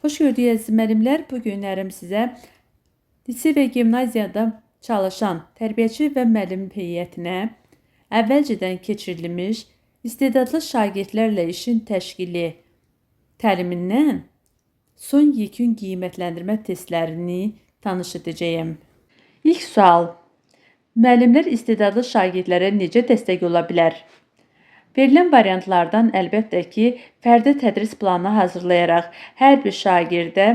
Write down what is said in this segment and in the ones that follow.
Xoş gördük əziz müəllimlər. Bu günlərim sizə lisey və gimnaziyada çalışan tərbiyəçi və müəllim heyətinə əvvəlcədən keçirilmiş istedadlı şagirdlərlə işin təşkili təlimindən son yekun qiymətləndirmə testlərini tanış edəcəyəm. İlk sual. Müəllimlər istedadlı şagirdlərə necə dəstək ola bilər? Verilən variantlardan əlbəttə ki, fərdi tədris planı hazırlayaraq hər bir şagirdə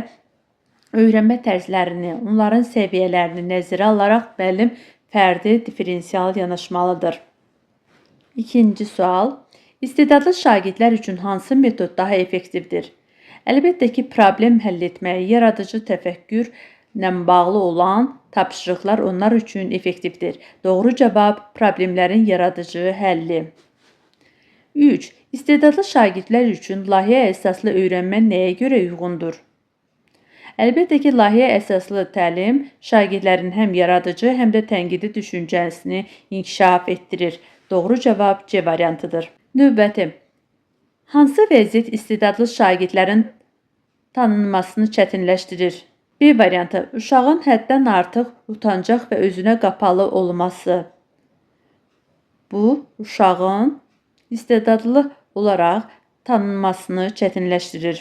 öyrənmə tərzlərini, onların səviyyələrini nəzərə alaraq müəllim fərdi diferensial yanaşmalıdır. İkinci sual. İstedadlı şagirdlər üçün hansı metod daha effektivdir? Əlbəttə ki, problem həll etmək, yaradıcı təfəkkürlə bağlı olan tapşırıqlar onlar üçün effektivdir. Doğru cavab problemlərin yaradıcı həlli. 3. İstedadlı şagirdlər üçün layihə əsaslı öyrənmə nəyə görə uyğundur? Əlbəttə ki, layihə əsaslı təlim şagirdlərin həm yaradıcı, həm də tənqidi düşüncəsini inkişaf etdirir. Doğru cavab C variantıdır. Növbəti. Hansı vəziyyət istedadlı şagirdlərin tanınmasını çətinləşdirir? B variantı. Uşağın həddən artıq utancaq və özünə qapalı olması. Bu, uşağın istedadlı olaraq tanınmasını çətinləşdirir.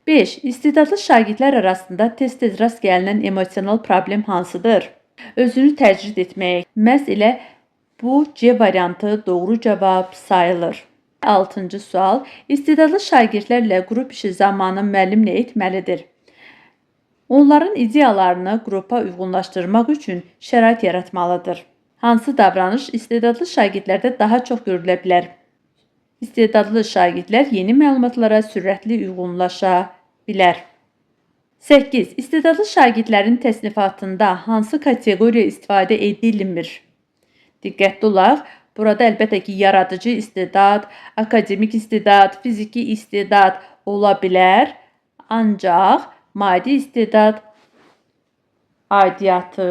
5. İstedadlı şagirdlər arasında tez-tez rast gəlinən emosional problem hansıdır? Özünü təcrid etmək. Məhz elə bu C variantı doğru cavab sayılır. 6-cı sual. İstedadlı şagirdlərlə qrup işi zamanı müəllim nə etməlidir? Onların ideyalarını qrupa uyğunlaşdırmaq üçün şərait yaratmalıdır. Hansı davranış istedadlı şagirdlərdə daha çox görülə bilər? İstedadlı şagirdlər yeni məlumatlara sürətli uyğunlaşa bilər. 8. İstedadlı şagirdlərin təsnifatında hansı kateqoriya istifadə edilmir? Diqqətli olaq. Burada əlbəttə ki, yaradıcı istedad, akademik istedad, fiziki istedad ola bilər. Ancaq maddi istedad aidiyyatı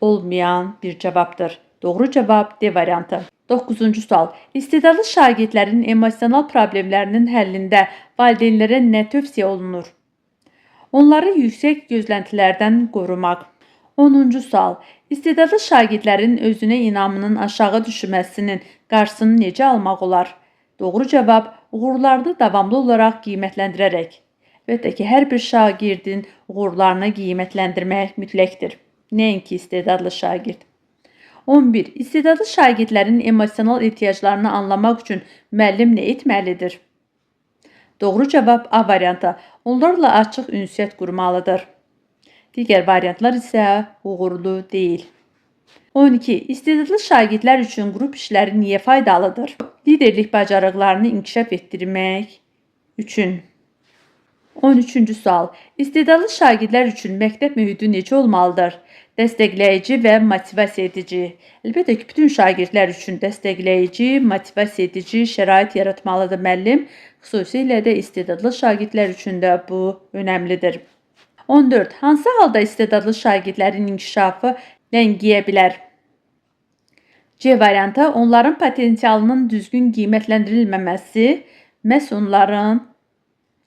olmayan bir cavabdır. Doğru cavab D variantı. 9-cu sual. İstedadlı şagirdlərin emosional problemlərinin həllində valideynlərə nə tövsiyə olunur? Onları yüksək gözləntilərdən qorumaq. 10-cu sual. İstedadlı şagirdlərin özünə inamının aşağı düşməsinin qarşısını necə almaq olar? Doğru cavab uğurlarını davamlı olaraq qiymətləndirərək. Əlbəttə ki, hər bir şagirdin uğurlarını qiymətləndirmək mütləqdir. Nəinki istedadlı şagird. 11. İstedadlı şagirdlərin emosional ehtiyaclarını anlamaq üçün müəllim nə etməlidir? Doğru cavab A variantı. Onlarla açıq ünsiyyət qurmalıdır. Digər variantlar isə uğurlu deyil. 12. İstedadlı şagirdlər üçün qrup işləri niyə faydalıdır? Liderlik bacarıqlarını inkişaf etdirmək üçün. 13-cü sual. İstedadlı şagirdlər üçün məktəb mühiti necə olmalıdır? Dəstəkləyici və motivasiya edici. Əlbəttə ki, bütün şagirdlər üçün dəstəkləyici, motivasiya edici şərait yaratmalıdır müəllim. Xüsusilə də istedadlı şagirdlər üçün də bu önəmlidir. 14. Hansı halda istedadlı şagirdlərin inkişafı ləngiyə bilər? C variantı. Onların potensialının düzgün qiymətləndirilməməsi məhz onların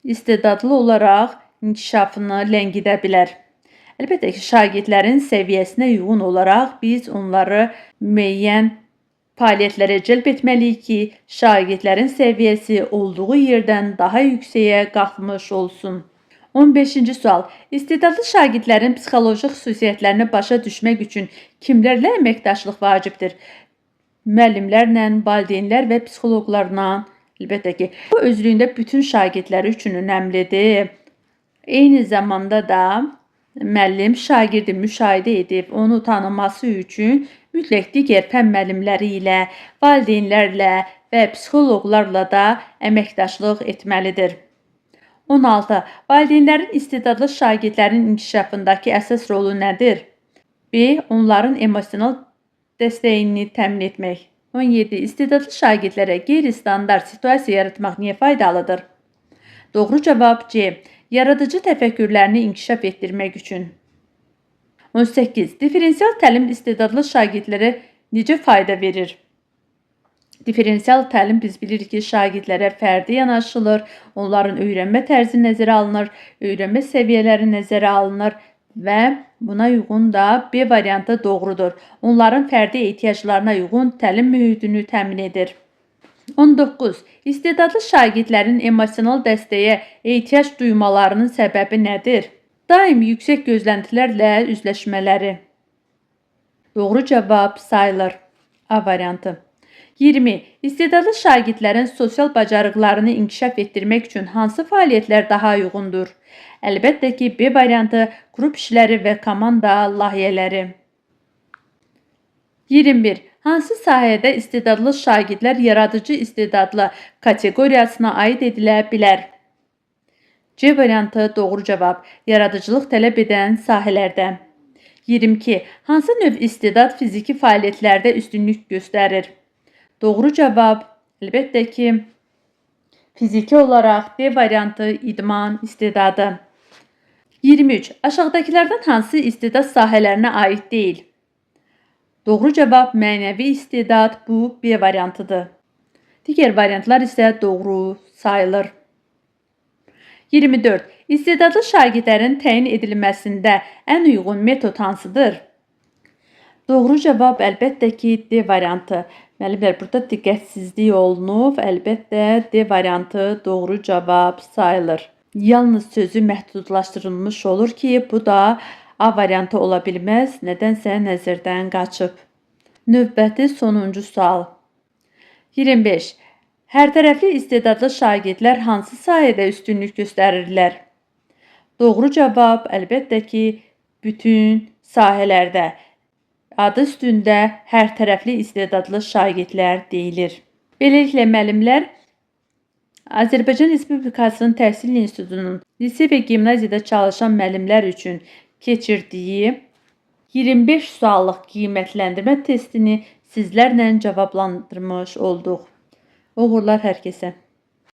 istedadlı olaraq inkişafını ləngidə bilər. Əlbəttə ki, şagirdlərin səviyyəsinə uyğun olaraq biz onları müəyyən fəaliyyətlərə cəlb etməliyik ki, şagirdlərin səviyyəsi olduğu yerdən daha yüksəyə qalxmış olsun. 15-ci sual. İstedadlı şagirdlərin psixoloji xüsusiyyətlərini başa düşmək üçün kimlərlə əməkdaşlıq vacibdir? Müəllimlərlə, valideynlər və psixoloqlarla. Əlbəttə ki, bu özlüyündə bütün şagirdlər üçün önəmlidir. Eyni zamanda da müəllim şagirdi müşahidə edib onu tanıması üçün mütləq digər fənn müəllimləri ilə, valideynlərlə və psixoloqlarla da əməkdaşlıq etməlidir. 16. Valideynlərin istedadlı şagirdlərin inkişafındakı əsas rolu nədir? B. Onların emosional dəstəyini təmin etmək. 17. İstedadlı şagirdlərə qeyri-standart situasiya yaratmaq niyə faydalıdır? Doğru cavab C. Yaradıcı təfəkkürlərini inkişaf etdirmək üçün. 18. Diferensial təlim istedadlı şagirdlərə necə fayda verir? Diferensial təlim biz bilirik ki, şagirdlərə fərdi yanaşılır, onların öyrənmə tərzi nəzərə alınır, öyrənmə səviyyələri nəzərə alınır və buna uyğun da B variantı doğrudur. Onların fərdi ehtiyaclarına uyğun təlim mühitini təmin edir. 19. İstedadlı şagirdlərin emosional dəstəyə ehtiyac duymalarının səbəbi nədir? Daim yüksək gözləntilərlə üzləşmələri. Doğru cavab sayılır. A variantı. 20. İstedadlı şagirdlərin sosial bacarıqlarını inkişaf etdirmək üçün hansı fəaliyyətlər daha uyğundur? Əlbəttə ki, B variantı qrup işləri və komanda layihələri. 21. Hansı sahədə istedadlı şagirdlər yaradıcı istedadlı kateqoriyasına aid edilə bilər? C variantı doğru cavab. Yaradıcılıq tələb edən sahələrdə. 22. Hansı növ istedad fiziki fəaliyyətlərdə üstünlük göstərir? Doğru cavab əlbəttə ki, fiziki olaraq D variantı idman istedadı. 23. Aşağıdakılardan hansı istedad sahələrinə aid deyil? Doğru cavab mənəvi istedad, bu B variantıdır. Digər variantlar isə doğru sayılır. 24. İstedadlı şagirdlərin təyin edilməsində ən uyğun metod hansıdır? Doğru cavab əlbəttə ki, D variantı. Müəllimlər, burada diqqətsizlik olunub. Əlbəttə D variantı doğru cavab sayılır. Yalnız sözü məhdudlaşdırılmış olur ki, bu da A variantı ola bilməz. Nədənsə nəzərdən qaçıb. Növbəti sonuncu sual. 25. Hərtərəfli istedadlı şagirdlər hansı sahədə üstünlük göstərirlər? Doğru cavab əlbəttə ki, bütün sahələrdə. Adı üstündə hərtərəfli istedadlı şagirdlər deyilir. Beləliklə müəllimlər, Azərbaycan Respublikasının Təhsil İnstitutunun lisey və gimnaziyada çalışan müəllimlər üçün keçirdiyi 25 suallıq qiymətləndirmə testini sizlərlə cavablandırmış olduq. Uğurlar hər kəsə.